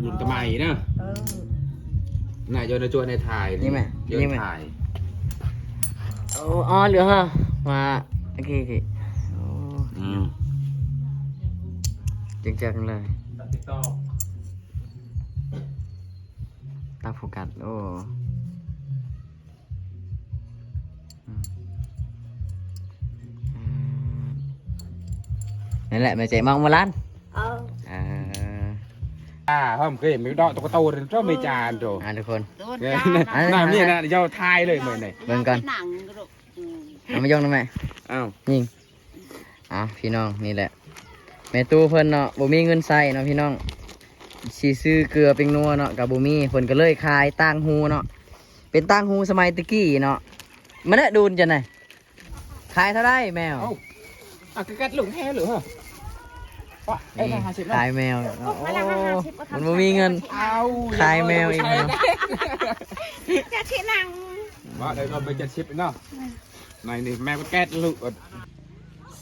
ລຸນຕະໄໝນະ ເອີ ນາຍຍົນຈວນໃຫ້ຖ່າຍນີ້ ນີ້ແມ່ ນີ້ແມ່ ຖ່າຍ ໂອ້ ອໍ ເຫຼືອຮະ ມາ ໂອເຄ ໂອເຄ ໂອ້ ອືມ ຈັ່ງໆ ເລີຍ ຕັດໂຟກັສ ໂອ້ ອືມ ນັ້ນແຫຼະ ແມ່ເຈມອງໂມລານ ເອີ ເອີ ອ່າ ຫອມເກມຢູ່ດອກ ຕະກະໂຕນເຈົ້າແມ່ຈານໂຕ ອ່າ ທຸກຄົນ ນະ ນີ້ນະ ເຈົ້າຖ່າຍເລີຍມື້ນີ້ ເບິ່ງກ່ອນ ເອົາມາຍົງນຳແມ່ ເອົາ ຍິງ ອ່າ ພີ່ນ້ອງ ນີ້ແຫຼະ ແມ່ຕູ້ເພິ່ນເນາະ ບໍ່ມີເງິນໃຊ້ເນາະພີ່ນ້ອງ ຊິຊື້ເກືອແປ້ງນົວເນາະ ກໍບໍ່ມີ ເພິ່ນກໍເລີຍຂາຍຕ່າງຫູເນາະ ເປັນຕ່າງຫູສະໄໝແຕ່ກີ້ເນາະ ມາເດີດູນຈັງໄດ ຂາຍເທົ່າໃດແມວ ເອົ້າ ອ່ະ ກະກັດລົງແທ້ເລີຍເຮີ້ຍ ປະ ເອີ ຂາຍແມວເນາະ ໂອ້ ມັນບໍ່ມີເງິນ ເອົາ ຂາຍແມວອີກເນາະ ຈະຊິນັ່ງ ວ່າໄດ້ກໍໄປເຈັດສິບເນາະ ໃນນີ້ແມວກໍແກັດລູກ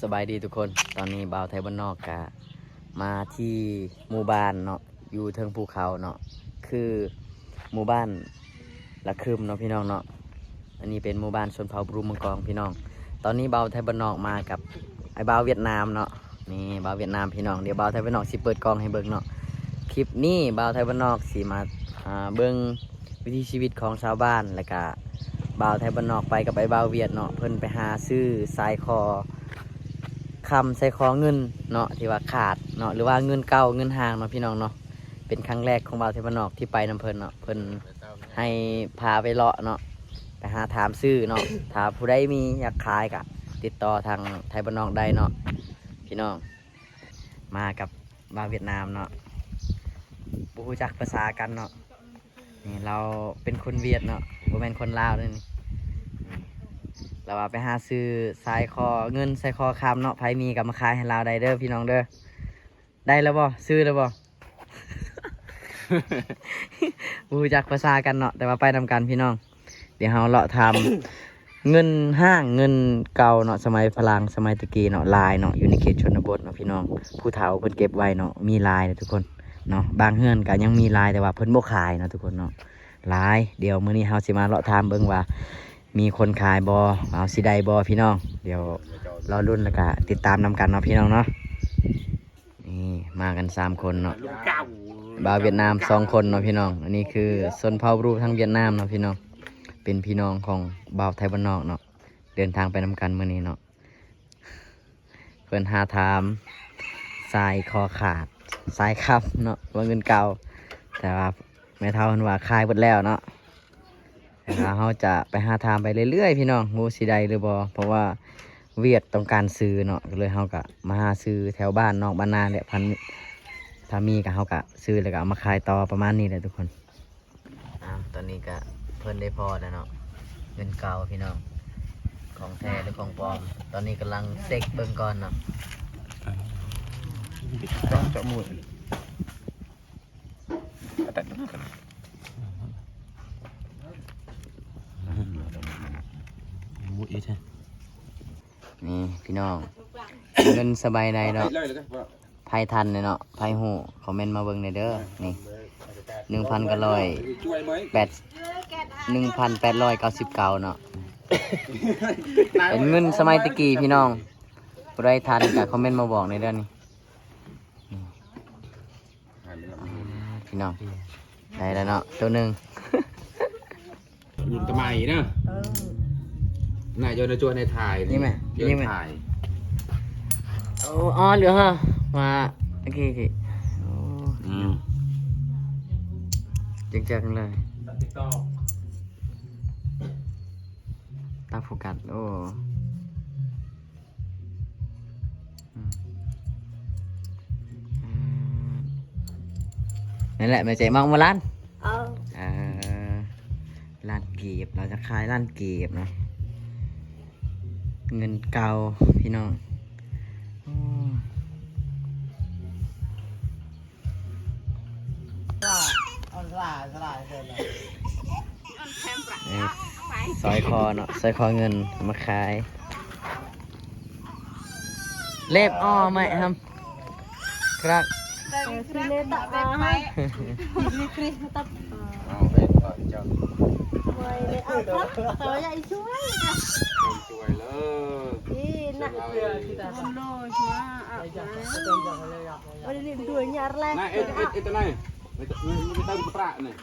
ສະບາຍດີທຸກຄົນ ຕອນນີ້ບ່າວໄທບ້ານນອກກະມາທີ່ໝູ່ບ້ານເນາະ ຢູ່ເທິງພູເຂົາເນາະ ຄືໝູ່ບ້ານລະຄຶມເນາະພີ່ນ້ອງເນາະ ອັນນີ້ເປັນໝູ່ບ້ານຊົນເຜົ່າບຣູມັງກອງພີ່ນ້ອງ ຕອນນີ້ບ່າວໄທບ້ານນອກມາກັບອ້າຍບ່າວຫວຽດນາມເນາະ ນີ້ບ່າວຫວຽດນາມພີ່ນ້ອງ ດຽວບ່າວໄທບ້ານນອກຊິເປີດກ້ອງໃຫ້ເບິ່ງເນາະ ຄລິບນີ້ບ່າວໄທບ້ານນອກຊິມາ ອ່າ ເບິ່ງ ວິຖີຊີວິດຂອງຊາວບ້ານ ແລ້ວກະບ່າວໄທບ້ານນອກໄປກັບໄອ້ບ່າວຫວຽດເນາະ ເພິ່ນໄປຫາຊື້ສາຍຄໍຄຳ ສາຍຄໍເງິນເນາະ ທີ່ວ່າຂາດເນາະ ຫຼືວ່າເງິນເກົ່າເງິນຫ້າງເນາະພີ່ນ້ອງເນາະ ເປັນຄັ້ງແລກຂອງບ່າວໄທບ້ານນອກທີ່ໄປນຳເພິ່ນເນາະ ເພິ່ນໃຫ້ພາໄປເລາະເນາະ ໄປຫາຖາມຊື້ເນາະ ຖ້າຜູ້ໃດມີຢາກຂາຍກະຕິດຕໍ່ທາງໄທບ້ານນອກໄດ້ເນາະ ພີ່ນ້ອງ ມາກັບບ່າວຫວຽດນາມເນາະ ບໍ່ຮູ້ຈັກພາສາກັນເນາະ ນີ້ລາວເປັນຄົນຫວຽດເນາະ ບໍ່ແມ່ນຄົນລາວເດ້ນີ້ ລາວວ່າໄປຫາຊື້ສາຍຄໍເງິນສາຍຄໍຄຳເນາະ ໃຜມີກໍມາຂາຍໃຫ້ລາວໄດ້ເດີພີ່ນ້ອງເດີ ໄດ້ແລ້ວບໍ່? ຊື້ແລ້ວບໍ່? ບໍ່ຮູ້ຈັກພາສາກັນເນາະ ແຕ່ວ່າໄປນຳກັນພີ່ນ້ອງ ດຽວເຮົາເລາະຖາມເງິນຫ້າງເງິນເກົ່າເນາະ ສະໄໝຝຣັ່ງ ສະໄໝແຕ່ກີ້ເນາະ ຫຼາຍເນາະ ຢູ່ໃນເຂດຊົນນະບົດເນາະພີ່ນ້ອງ ຜູ້ເຖົ້າເພິ່ນເກັບໄວ້ເນາະ ມີຫຼາຍເດີທຸກຄົນເນາະ ບາງເຮືອນກໍຍັງມີຫຼາຍ ແຕ່ວ່າເພິ່ນບໍ່ຂາຍເນາະທຸກຄົນເນາະ ຫຼາຍ ດຽວມື້ນີ້ເຮົາຊິມາເລາະຖາມເບິ່ງວ່າມີຄົນຂາຍບໍ່ ເຮົາຊິໄດ້ບໍ່ພີ່ນ້ອງ ດຽວລໍລຸ້ນ ແລ້ວກໍຕິດຕາມນຳກັນເນາະພີ່ນ້ອງເນາະ. ນີ້ມາກັນສາມຄົນເນາະ ບ່າວຫວຽດນາມສອງຄົນເນາະພີ່ນ້ອງ ອັນນີ້ຄືຊົນເຜົ່າບຣູທາງຫວຽດນາມເນາະພີ່ນ້ອງ ເປັນພີ່ນ້ອງຂອງບ່າວໄທບ້ານນອກເນາະ ເດີນທາງໄປນຳກັນມື້ນີ້ເນາະ ເພິ່ນຫາຖາມສາຍຄໍຂາດ ສາຍຄຳເນາະ ວ່າເງິນເກົ່າ ແຕ່ວ່າແມ່ເຖົ້າເພິ່ນວ່າຂາຍເບິດແລ້ວເນາະ. ແລ້ວເຮົາຈະໄປຫາຖາມໄປເລື້ອຍໆ ພີ່ນ້ອງ ບໍ່ຮູ້ຊິໄດ້ຫຼືບໍ່ ເພາະວ່າຫວຽດຕ້ອງການຊື້ເນາະ ກໍເລີຍເຮົາກະມາຫາຊື້ແຖວບ້ານນອກບ້ານນາແຫຼະ ຄັນຖ້າມີກະເຮົາກະຊື້ ແລ້ວກະເອົາມາຂາຍຕໍ່ ປະມານນີ້ແຫຼະທຸກຄົນ. ອາ ຕອນນີ້ກະເພິ່ນໄດ້ພໍ້ແລ້ວເນາະ ເງິນເກົ່າພີ່ນ້ອງ ຂອງແທ້ຫຼືຂອງປອມ ຕອນນີ້ກຳລັງເຊັກເບິ່ງກ່ອນເນາະ ເຈາະໝູດ. ນີ້ພີ່ນ້ອງ ເງິນສະບາຍໃດເນາະ ໃຜທັນເນາະ ໃຜຮູ້ຄອມເມັນມາເບິ່ງແດ່ເດີ. ນີ້ ໜຶ່ງພັນເກົ້າຮ້ອຍແປດ ໜຶ່ງພັນແປດຮ້ອຍເກົ້າສິບເກົ້າເນາະ ເປັນເງິນສະໄໝແຕ່ກີ້ພີ່ນ້ອງ ຜູ້ໃດທັນກະຄອມເມັນມາບອກແດ່ເດີນີ້. ພີ່ນ້ອງ ໄດ້ແລ້ວເນາະ ໂຕໜຶ່ງ ລຸ້ນຕະໄໝນະ ເອີ ນາຍຍົນຈວນໃຫ້ຖ່າຍນີ້ແມ່ ນີ້ແມ່ ຖ່າຍ ໂອ້ ອໍ ເຫຼືອຮະ ມາ ໂອເຄ ໂອເຄ ໂອ້ ອືມ ຈັ່ງໆ ເລີຍ ຕາໂຟກັສ ໂອ້. ອືມ ນັ້ນແຫຼະ ແມ່ເຈມອງມາລ້ານ ເອີ ເອີ ລ້ານກີບ ລາວຈະຂາຍລ້ານກີບເນາະ ເງິນເກົ່າພີ່ນ້ອງ ໂອ້. ເອີ ສ້ອຍຄໍເນາະ ສ້ອຍຄໍເງິນ ເອົາມາຂາຍ ເລັບ ອໍ ໄມ້ຫຳ ຄັກ Sini tak ah. Ini Chris tetap. ເອົາ ໃຫ້ປາກເຈົ້າ Wai le apa? Saya isu ai. ຊ່ວຍເລີ Ini nak. ເອີ Udah ni dua nyar lah. ນາຍ ເອັດ ເອັດ ເອັດ ນາຍ ໄປເຕີມກະປະນາຍ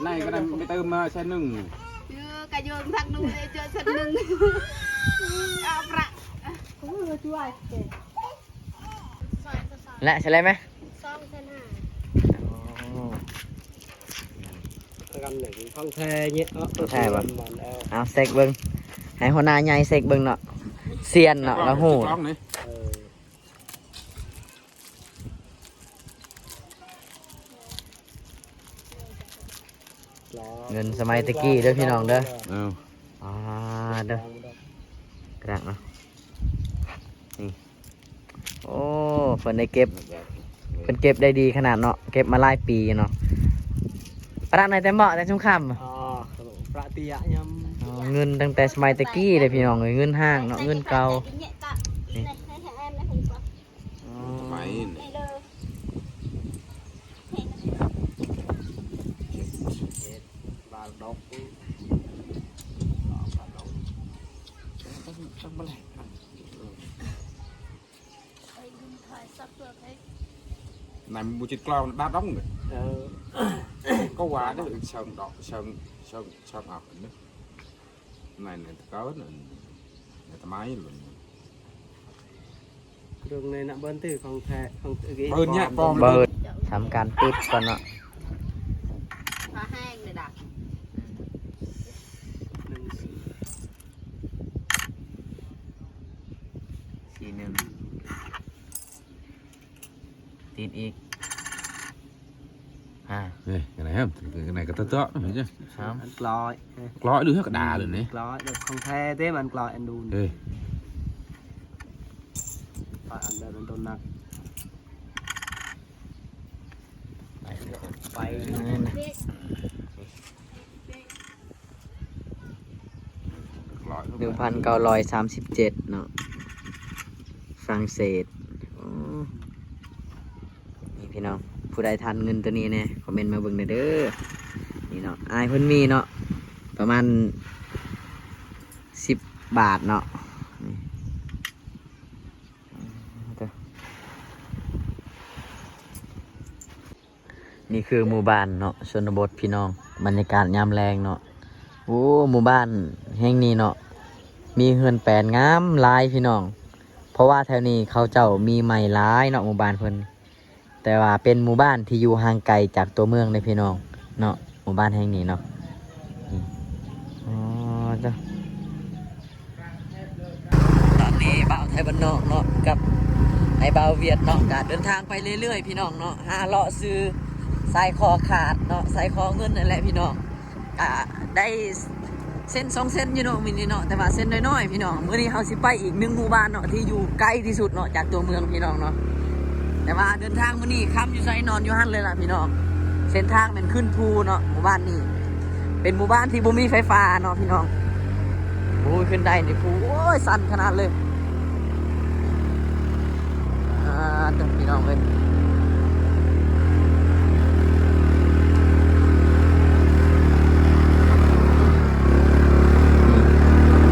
ນາຍ ກະໄດ້ໄປເຕີມມາແສນໜຶ່ງ Chưa, cả vô thằng nuôi cho sân nưng. Ơ, prạ. Ui, chuai. ແລະ ເທົ່າໃດແມະ? ສອງແສນຫ້າ. ໂອ້ ກຳເໜັງຂອງແທ້ເນາະ ຂອງແທ້ບໍ່? ເອົາ ເຊັກເບິ່ງ ໃຫ້ຫົວໜ້າໃຫຍ່ເຊັກເບິ່ງເນາະ ຊຽນເນາະ ລາວຮູ້. ເອີ ເງິນສະໄໝແຕ່ກີ້ເດີພີ່ນ້ອງເດີ. ເອົາ ອ່າ ເດີ ກະດາດເນາະ ນີ້ ໂອ້ ເພິ່ນໄດ້ເກັບ ເພິ່ນເກັບໄດ້ດີຂະໜາດເນາະ ເກັບມາຫຼາຍປີເນາະ. ປະດັບໃນແຕ່ເໝາະແຕ່ຊຸມຄຳ ອໍ ປະຕິຍະຍຳ ອໍ ເງິນຕັ້ງແຕ່ສະໄໝແຕ່ກີ້ເດ້ພີ່ນ້ອງເອີຍ ເງິນຫ້າງເນາະ ເງິນເກົ່າ ນີ້. ອໍ ໄປນີ້ ບາດອກ ນາຍບໍ່ຈິດກລອງດາດອງເດີ. ເອີ ກໍວ່າເດີ ເຊີງດອກ ເຊີງ ເຊີງ ເຊີງອອກເດີ. ນາຍ ນາຍຕະເກີນ ນາຍຕະໄມ ເລື່ອງໃນນະເບິ່ນຕື່ຂອງແທ້ ຂອງ ເບິ່ນຍາກປອມ ເບິ່ນ ທຳການປິດກ່ອນເນາະ. ຟ້າແຮງເດ້ດະ ໜຶ່ງ ສີ່ໜຶ່ງ ຕິດອີກ ຫ້າ ເອີ ອັນໃດຫັ້ນ ອັນໃດກໍເຕາະໆ ເຫັນຈ້ະ ສາມ ອັນກລອຍ ກລອຍ ຫຼື ກະດາດເລີຍນີ້ ກລອຍ ແບບຂອງແທ້ເດ້ ມັນກລອຍ ອັນດູນ ເອີ ປານອັນແບບມັນໂດນໜັກ ໄປ ໄປ ໜຶ່ງພັນເກົ້າຮ້ອຍສາມສິບເຈັດເນາະ ຝຣັ່ງເສດ. ໂອ້ ນີ້ພີ່ນ້ອງ ຜູ້ໃດທັນເງິນໂຕນີ້ແດ່ ຄອມເມັນມາເບິ່ງແດ່ເດີ. ນີ້ເນາະ ອ້າຍເພິ່ນມີເນາະ ປະມານສິບບາດເນາະ ນີ້. ນີ້ຄືໝູ່ບ້ານເນາະ ຊົນນະບົດພີ່ນ້ອງ ບັນຍາກາດຍາມແລງເນາະ. ໂອ້ ໝູ່ບ້ານແຫ່ງນີ້ເນາະ ມີເຮືອນແປນງາມຫຼາຍພີ່ນ້ອງ ເພາະວ່າແຖວນີ້ເຂົາເຈົ້າມີໄມ້ຫຼາຍເນາະ ໝູ່ບ້ານເພິ່ນ ແຕ່ວ່າເປັນໝູ່ບ້ານທີ່ຢູ່ຫ່າງໄກຈາກຕົວເມືອງເດ້ພີ່ນ້ອງເນາະ ໝູ່ບ້ານແຫ່ງນີ້ເນາະ. ອໍ ເຈົ້າ ຕອນນີ້ບ່າວໄທບ້ານນອກເນາະ ກັບໄອ້ບ່າວຫວຽດເນາະ ກະເດີນທາງໄປເລື້ອຍໆ ພີ່ນ້ອງເນາະ ຫາເລາະຊື້ສາຍຄໍຂາດເນາະ ສາຍຄໍເງິນນັ້ນແຫຼະພີ່ນ້ອງ. ກະໄດ້ເສັ້ນສອງເສັ້ນຢູ່ເນາະມື້ນີ້ເນາະ ແຕ່ວ່າເສັ້ນນ້ອຍໆ ພີ່ນ້ອງ. ມື້ນີ້ເຮົາຊິໄປອີກໜຶ່ງໝູ່ບ້ານເນາະ ທີ່ຢູ່ໄກທີ່ສຸດເນາະ ຈາກຕົວເມືອງ ພີ່ນ້ອງເນາະ. ແຕ່ວ່າເດີນທາງມື້ນີ້ ຄ່ຳຢູ່ໃສນອນຢູ່ຫັ້ນເລີຍລະພີ່ນ້ອງ. ເສັ້ນທາງແມ່ນຂຶ້ນພູເນາະ ໝູ່ບ້ານນີ້ ເປັນໝູ່ບ້ານທີ່ບໍ່ມີໄຟຟ້າເນາະພີ່ນ້ອງ. ໂອ້ຍ ຂຶ້ນໄດ້ນີ້ພູ ໂອ້ຍ ຊັນຂະໜາດເລີຍ. ອ່າ ເດີພີ່ນ້ອງເອີຍ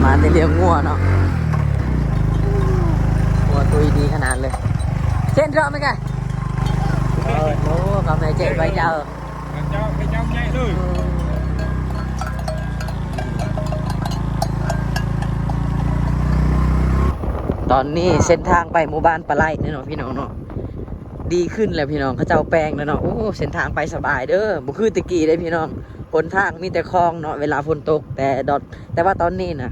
ມາແຕ່ລ້ຽງງົວເນາະ ງົວຕຸ້ຍດີຂະໜາດເລີຍ. ເຊັ່ນເທາະແມ່ນກະ ໂອ້ ກາແຟເຈັດໃບເຈົ້າ ເຈົ້າ ເຈົ້າໃຫຍ່ເລີຍ. ຕອນນີ້ເສັ້ນທາງໄປໝູ່ບ້ານປາໄຫຼເນາະ ພີ່ນ້ອງເນາະ ດີຂຶ້ນແລ້ວພີ່ນ້ອງ ເຂົາເຈົ້າແປງແລ້ວເນາະ. ໂອ້ ເສັ້ນທາງໄປສະບາຍເດີ ບໍ່ຄືແຕ່ກີ້ເດ້ພີ່ນ້ອງ ຫົນທາງມີແຕ່ຄອງເນາະ ເວລາຝົນຕົກ ແຕ່ດອດ ແຕ່ວ່າຕອນນີ້ນະ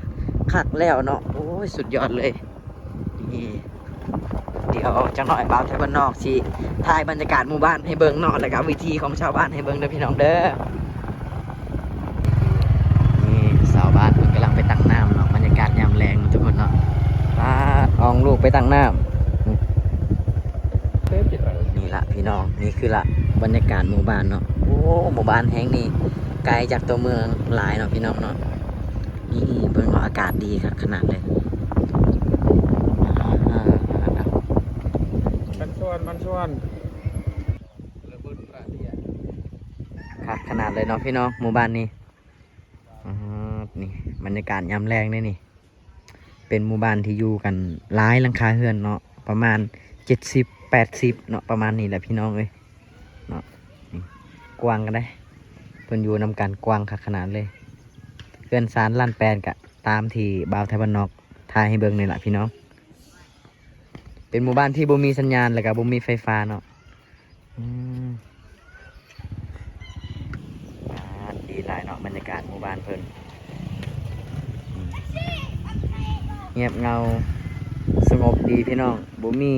ຄັກແລ້ວເນາະ. ໂອ້ຍ ສຸດຍອດເລີຍ. ນີ້ ດຽວຈັກໜ້ອຍບ່າວໄທບ້ານນອກຊິຖ່າຍບັນຍາກາດໝູ່ບ້ານໃຫ້ເບິ່ງເນາະ ແລ້ວກະວິຖີຂອງຊາວບ້ານໃຫ້ເບິ່ງເດີພີ່ນ້ອງເດີ. ນີ້ຊາວບ້ານເພິ່ນກຳລັງໄປຕັກນ້ຳເນາະ ບັນຍາກາດຍາມແລງເນາະທຸກຄົນເນາະ. ປາດ ອອງລູກໄປຕັກນ້ຳ. ນີ້ລະພີ່ນ້ອງ ນີ້ຄືລະບັນຍາກາດໝູ່ບ້ານເນາະ. ໂອ້ ໝູ່ບ້ານແຫ່ງນີ້ໄກຈາກຕົວເມືອງຫຼາຍເນາະ ພີ່ນ້ອງເນາະ. ນີ້ເບິ່ງເນາະ ອາກາດດີຄັກຂະໜາດເລີຍ. ອ່າ ກັນຊວນມັນ ຊວນ ຄັກຂະໜາດເລີຍເນາະພີ່ນ້ອງ ໝູ່ບ້ານນີ້. ອາ ນີ້ບັນຍາກາດຍາມແລງເດ້ນີ້. ເປັນໝູ່ບ້ານທີ່ຢູ່ກັນຫຼາຍຫຼັງຄາເຮືອນເນາະ ປະມານເຈັດສິບແປດສິບເນາະ ປະມານນີ້ແຫຼະພີ່ນ້ອງເອີຍເນາະ. ນີ້ກວ້າງກັນເດ້ ເພິ່ນຢູ່ນຳກັນກວ້າງຄັກຂະໜາດເລີຍ. ເຮືອນຊານລ້ານແປດ ກະຕາມທີ່ບ່າວໄທບ້ານນອກຖ່າຍໃຫ້ເບິ່ງນີ້ລະພີ່ນ້ອງ. ເປັນໝູ່ບ້ານທີ່ບໍ່ມີສັນຍານ ແລ້ວກະບໍ່ມີໄຟຟ້າເນາະ. ອືມ ອາ ດີຫຼາຍເນາະ ບັນຍາກາດໝູ່ບ້ານເພິ່ນ. ອືມ ງຽບເຫງົາສະຫງົບດີພີ່ນ້ອງ ບໍ່ມີ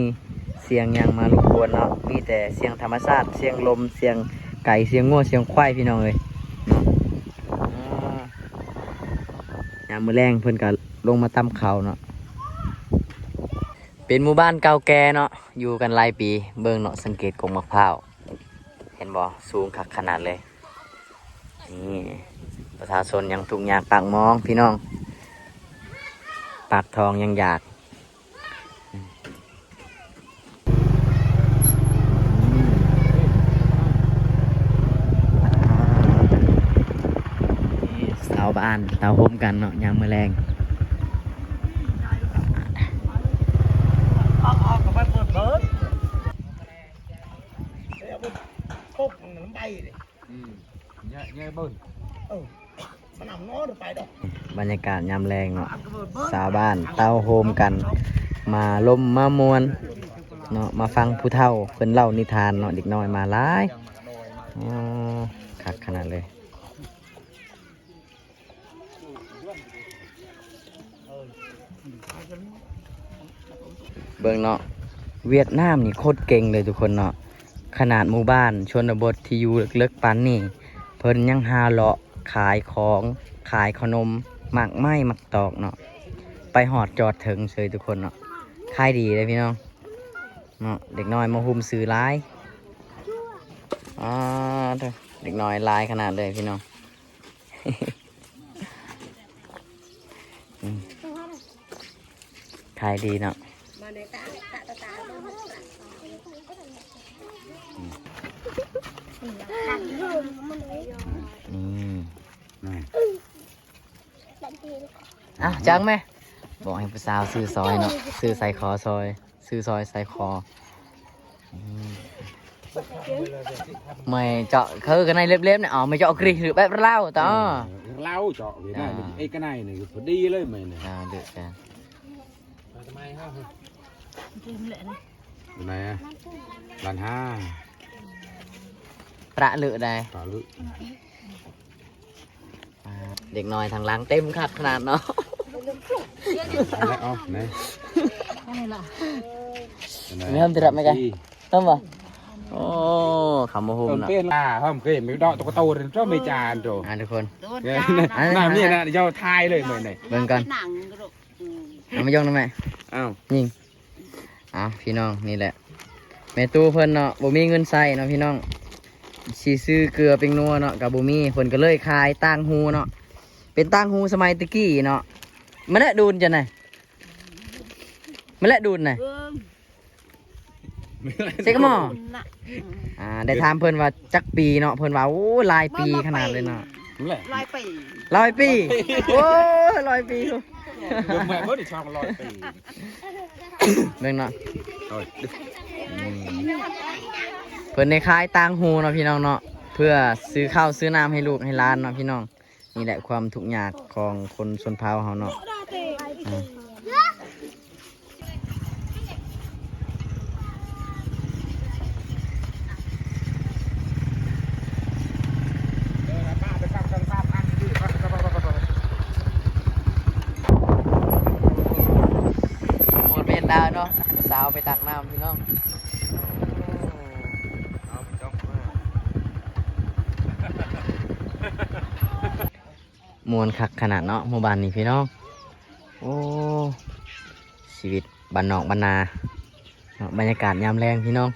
ສຽງຫຍັງມາລົບກວນເນາະ ມີແຕ່ສຽງທຳມະຊາດ ສຽງລົມ ສຽງໄກ່ ສຽງງົວ ສຽງຄວາຍ ພີ່ນ້ອງເອີຍເນາະ. ອາ ຍາມມື້ແລງເພິ່ນກະລົງມາຕຳເຂົ້າເນາະ. ເປັນໝູ່ບ້ານເກົ່າແກ່ເນາະ ຢູ່ກັນຫຼາຍປີ. ເບິ່ງເນາະ ສັງເກດກົກໝາກພ້າວ ເຫັນບໍ່ ສູງຄັກຂະໜາດເລີຍ. ນີ້ປະຊາຊົນຍັງທຸກຍາກປາກໝອງພີ່ນ້ອງ ປາກທ້ອງຍັງຢາກ. ນີ້ຊາວບ້ານເຕົ້າໂຮມກັນເນາະ ຍາມມື້ແລງ. ບັນຍາກາດຍາມແລງເນາະ ຊາວບ້ານເຕົ້າໂຮມກັນ ມາລົມມາມ່ວນເນາະ ມາຟັງຜູ້ເຖົ້າເພິ່ນເລົ່ານິທານເນາະ ເດັກນ້ອຍມາຫຼາຍ. ໂອ້ ຄັກຂະໜາດເລີຍ. ເບິ່ງເນາະ ຫວຽດນາມນີ້ໂຄດເກັ່ງເລີຍທຸກຄົນເນາະ. ຂະໜາດໝູ່ບ້ານຊົນນະບົດທີ່ຢູ່ເລິກໆປານນີ້ ເພິ່ນຍັງຫາເລາະຂາຍຂອງ ຂາຍເຂົ້າໜົມ ໝາກໄມ້ ໝາກຕອກເນາະ ໄປຮອດຈອດເຖິງເສີຍທຸກຄົນເນາະ. ຂາຍດີເດ້ພີ່ນ້ອງເນາະ ເດັກນ້ອຍມາຮຸມຊື້ຫຼາຍ. ອາ ເດັກນ້ອຍຫຼາຍຂະໜາດເລີຍພີ່ນ້ອງ. ອືມ ຂາຍດີເນາະ. ອືມ ອືມ ອືມ ເອົາຈັງແມ່ ບອກໃຫ້ຜູ້ສາວຊື້ຊອຍເນາະ ຊື້ໄສ້ຄໍຊອຍ. ຊື້ຊອຍໃສ່ຄໍ. ອືມ ມາເຈາະຄືກັນໃນເລັບໆນີ້ ເອົາມາເຈາະກຣິບແບບລາວຕາ ເອີ ລາວເຈາະນີ້ ອ່າ ເອກະໄນນີ້ພໍດີເລີຍມື້ນີ້. ອ່າ ເດີກະ ໄນອະ ລ້ານຫ້າ ປະເລີໄດ໋ ປະເລີ. ອ່າ ເດັກນ້ອຍທາງຫຼັງເຕັມຄັກຂະໜາດເນາະ. ເອົາແລ້ວ ເອົາແນ່ ແມ່ນຕິລັບແມ່ນກະ ເຫັນບໍ່? ໂອ້ ເຂົາມາໂຮມເນາະ ເປັນລາ ຫອມເຄມ ດອກຕະກະໂຕນ ເຈົ້າແມ່ຈານໂຕ ອ່າ ທຸກຄົນ ນ້ຳນີ້ນະ ເຈົ້າຖ່າຍເລີຍມື້ນີ້ ເບິ່ງກ່ອນ ເອົາມາຍົງນຳແມ່ ເອົາ ຍິງ. ອ້າວ ພີ່ນ້ອງ ນີ້ແຫຼະ ແມ່ຕູ້ເພິ່ນເນາະ ບໍ່ມີເງິນໃຊ້ເນາະພີ່ນ້ອງ ຊິຊື້ເກືອແປ້ງນົວເນາະ ກະບໍ່ມີ ເພິ່ນກະເລີຍຂາຍຕ່າງຫູເນາະ ເປັນຕ່າງຫູສະໄໝແຕ່ກີ້ເນາະ. ມາແລະດູນຈັ່ງໃດ ມາແລະດູນນະ ເຊກະໝໍ້ ອ່າ ໄດ້ຖາມເພິ່ນວ່າຈັກປີເນາະ ເພິ່ນວ່າ ໂອ້ ຫຼາຍປີຂະໜາດເລີຍເນາະ. ຫຼາຍປີ ຫຼາຍປີ ໂອ້ຍ ຫຼາຍປີ ເບິ່ງເນາະ ເພິ່ນໄດ້ຂາຍຕ່າງຫູເນາະພີ່ນ້ອງເນາະ ເພື່ອຊື້ເຂົ້າຊື້ນ້ຳໃຫ້ລູກໃຫ້ຫຼານເນາະພີ່ນ້ອງ. ນີ້ແຫຼະຄວາມທຸກຍາກຂອງຄົນຊົນເຜົ່າເຮົາເນາະ. ໝົດເວລາເນາະ ສາວໄປຕັກນ້ຳພີ່ນ້ອງ. ມ່ວນຄັກຂະໜາດເນາະ ໝູ່ບ້ານນີ້ພີ່ນ້ອງ. ໂອ້ ຊີວິດບ້ານນອກບ້ານນາເນາະ ບັນຍາກາດຍາມແລງພີ່ນ້ອງ. ໝ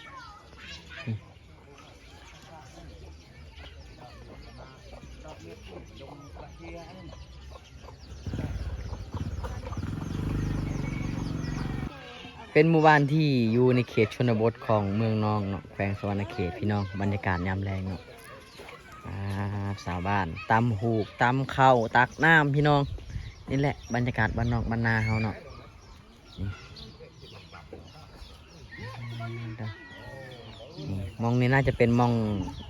ົດເວລາ ເປັນໝູ່ບ້ານທີ່ຢູ່ໃນເຂດຊົນນະບົດຂອງເມືອງນອງເນາະ ແຂວງສະຫວັນນະເຂດ ພີ່ນ້ອງ. ບັນຍາກາດຍາມແລງເນາະ ອ່າ ຊາວບ້ານຕຳຫູກ ຕຳເຂົ້າ ຕັກນ້ຳ ພີ່ນ້ອງ. ນີ້ແຫຼະບັນຍາກາດບ້ານນອກບ້ານນາເຮົາເນາະ. ນີ້ ນີ້ ໝ່ອງນີ້ໜ້າຈະເປັນໝ່ອງ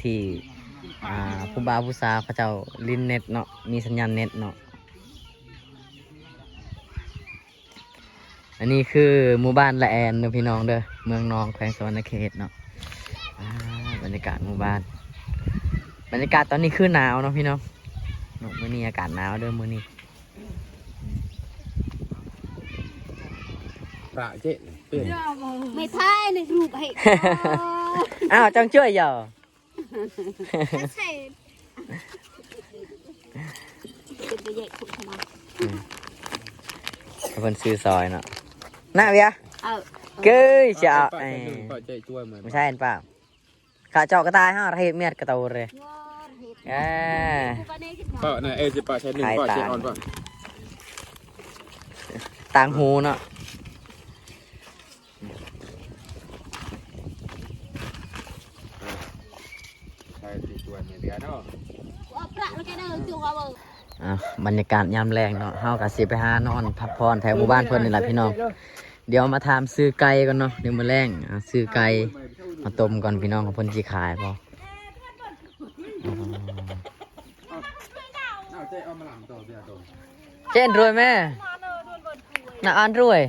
ທີ່ ອ່າ ຜູ້ບ່າວຜູ້ສາວເຂົາເຈົ້າຫຼິ້ນເນັດເນາະ ມີສັນຍານເນັດເນາະ. ອັນນີ້ຄືໝູ່ບ້ານລະແອນເດີພີ່ນ້ອງເດີ ເມືອງນອງ ແຂວງສະຫວັນນະເຂດເນາະ. ອ່າ ບັນຍາກາດໝູ່ບ້ານ ບັນຍາກາດຕອນນີ້ຄືໜາວເນາະພີ່ນ້ອງເນາະ. ມື້ນີ້ອາກາດໜາວເດີມື້ນີ້. ພະເຈ ເປັນ ແມ່ໄທໃນຮູບໃຫ້ ອ້າວ ຈັ່ງເຈີ້ຍເຢາ. ໃສ່ ເປັນຕາແຍກຄົນຂະໜາດ ເພິ່ນຊື້ຊອຍເນາະ ນະເວຍ. ເອີ ເກີຍຈະເອົາ ເອີ ບໍ່ໃຊ່ອັນປ່າ ຂະເຈາະກະຕ່າຍເຮົາເຮັດເມດກະໂຕເດ້. ເອີ ເປີດນະ ເອີ ຊິປະໃສ່ໜຶ່ງ ປະໃສ່ອ່ອນປະ ຕ່າງຫູເນາະ. ອ່າ ບັນຍາກາດຍາມແລງເນາະ ເຮົາກະຊິໄປຫານອນພັກຜ່ອນແຖວໝູ່ບ້ານເພິ່ນນີ້ລະພີ່ນ້ອງ. ດຽວມາຖາມຊື້ໄກ່ກ່ອນເນາະ ດຽວມື້ແລງ ອ່າ ຊື້ໄກ່ມາຕົ້ມກ່ອນພີ່ນ້ອງ ວ່າເພິ່ນຊິຂາຍບໍ່. ເຈນລວຍແມ່ ນະອັນລວຍ. ອໍ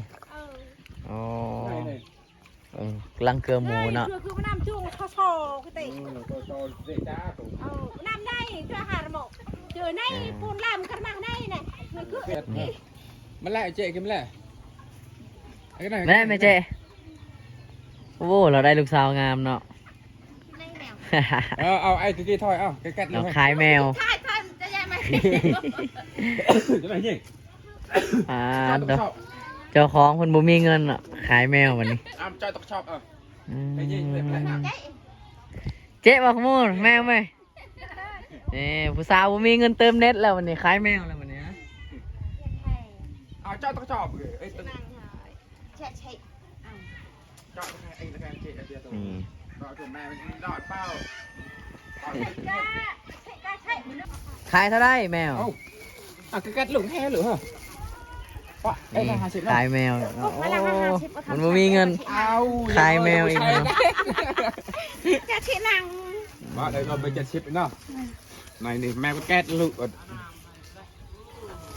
ເອີ ກຳລັງເກືອໝູເນາະ ເກືອຄືມານຳຈຸງເຂົ້າຊອກເຕະ ເອີ ມານຳໄດ້ເທື່ອຫາໝໍ ເຈີໄດ້ ອ່າ ປູນລຳກັນມາໄດ້ນະ ມັນແຫຼະເຈກິນແຫຼະ ແມ່ ແມ່ເຈ. ໂອ້ ລາວໄດ້ລູກສາວງາມເນາະ. ເອີ ເອົາໄອ້ກີ້ຖອຍ ເອົາແກັດໆ ເອົາ ຂາຍແມວ ຂາຍ ຂາຍ ຈະໃຫຍ່ໄໝ ຈະໄດ້ຍິງ ອ່າ ເຈົ້າຂອງເພິ່ນບໍ່ມີເງິນເນາະ ຂາຍແມວບັດນີ້ ເຈົ້າຕ້ອງຊອບ ເອົາ ອືມ ໄດ້ຍິງເລີຍ ເຈບອກໝູແມວໄໝ. ນີ້ ຜູ້ສາວບໍ່ມີເງິນເຕີມເນັດແລ້ວບັດນີ້ ຂາຍແມວແລ້ວບັດນີ້ ເອົາ ເຈົ້າຕ້ອງຊອບ ເອີຍ ເອີຍ ນີ້ ຂາຍເທົ່າໃດແມວ? ເອົ້າ ອ່ະ ກະກັດລຸງແທ້ເລີຍເຮີ້ຍ ເອີຍ ນີ້ ຫ້າສິບເນາະ ຂາຍແມວ ໂອ້ ມັນບໍ່ມີເງິນ ເອົ້າ ຂາຍແມວອີກເນາະ ຈະຊິນັ່ງ ວ່າໄດ້ກໍໄປເຈັດສິບເນາະ ໃນນີ້ແມວກະກັດລຸງ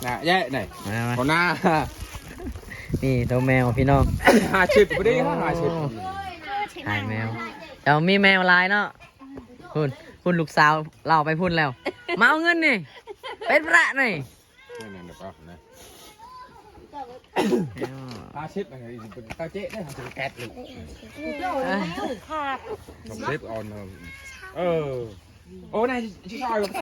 ນະ ແຍະ ນີ້ ມາ ມາ ເອົາໜ້າ ນີ້ໂຕແມວພີ່ນ້ອງ ຫ້າສິບພໍດີ ໂອ້ ຫ້າສິບ ຂາຍແມວ ເຈົ້າມີແມວຫຼາຍເນາະ ພຸ້ນ ພຸ້ນລູກສາວລາວໄປພຸ້ນແລ້ວ ມາເອົາເງິນນີ້ ເປັນພະນີ້ ຫ້າສິບ ຕາເຈັດເດ້ ຫ້າສິບ ແປດ ລູກ ເອີ ຂາດ ສາມສິບອ່ອນ ເອີ ໂອ້ ນາຍຊິຊອຍບໍ່?